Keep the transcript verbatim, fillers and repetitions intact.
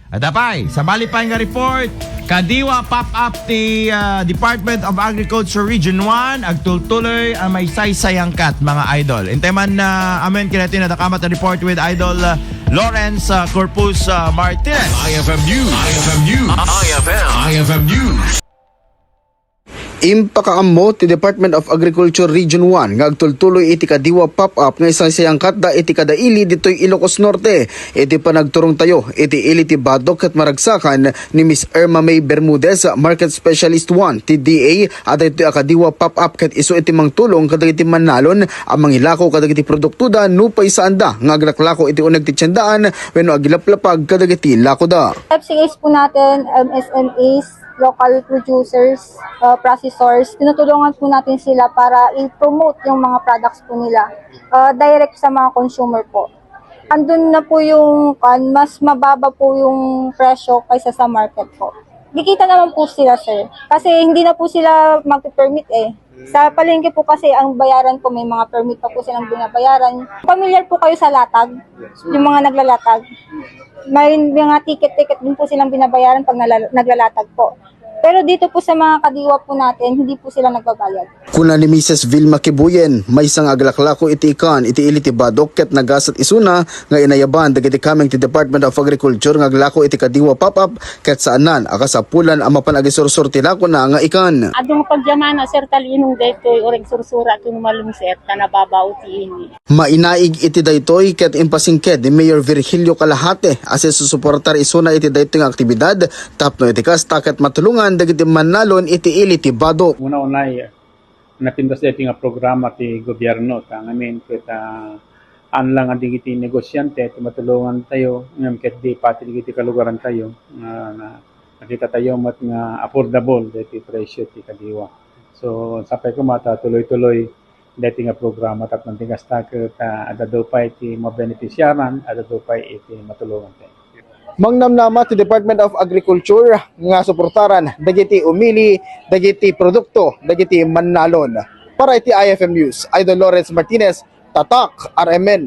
Adda pay, sabali pay nga report, kadiwa pop-up ti, ah, Department of Agriculture Region one, agtultuloy a maisaysayan kat, mga idol. Intay man, ah, amen, kinati na dakamat a report with Idol, ah, Lawrence, ah, Corpus, ah, Martinez. I F M News. I F M News. I F M. I F M News. Impakaammo ti Department of Agriculture Region one nga agtultuloy iti kadiwa pop-up nga isaysayan katda iti kada ili ditoy Ilocos Norte. Iti panagturongtayo iti ili ti Badoc ket maragsakan ni Miss Irma May Bermudez, Market Specialist one ti D A, a daytoy a kadiwa pop-up ket isu iti mangtulong kadagiti mannalon a mangilako kadagiti produktoda nupay saanda nga aglaklako iti uneg ti tiendaan wenno agilaplapag kadagiti lakoda. F C As po natin, M S M As, local producers, uh, processors, tinutulungan po natin sila para i-promote yung mga products po nila, uh, direct sa mga consumer po. Andun na po yung, kan, mas mababa po yung presyo kaysa sa market po. Kikita naman po sila, sir. Kasi hindi na po sila magpe-permit eh. Sa palengke po kasi ang bayaran po, may mga permit pa po silang binabayaran. Familiar po kayo sa latag? Yung mga naglalatag? May mga ticket-ticket din po silang binabayaran pag nala- naglalatag po. Pero dito po sa mga kadiwa po natin, hindi po sila nagbabayad. Kuna ni Misis Vilma Kibuyen, maysa nga aglaklako iti ikan iti ili ti Badoc ket nagasat isuna nga inayaban dagiti kameng ti Department of Agriculture nga aglako iti kadiwa pop-up ket saanan a kasapulan a mapan agisursur ti lakona nga ikan. Adu nga pagyamana, sir, ta linong daytoy, uray sursura ti umalem, sir, ta nababaw ti ini. Mainaig iti daytoy ket impasingked ni Mayor Virgilio Calajate a sisusuportar isuna iti daytoy nga aktibidad tapno iti kasta ket matulongan dagiti mannalon iti ili ti Badoc. Una-unay, napintas daytoy nga programa ti gobierno, ta ngamin ket, ah, saan lang a dagiti negosiante ti matulongantayo, ngem ket di pati dagiti kalugarantayo nga na-, nakitatayo met nga affordable daytoy presyo ti kadiwa. So, sapay koma ta tuloy-tuloy daytoy nga programa tapno ti kasta ket, ah, adda pay ti mabenepisiaran, adda pay iti matulongantayo. Mangnamnama ti Department of Agriculture nga suportaran dagiti umili dagiti produkto dagiti mannalon. Para iti I F M News, Idol Lawrence Martinez, Tatak, R M N.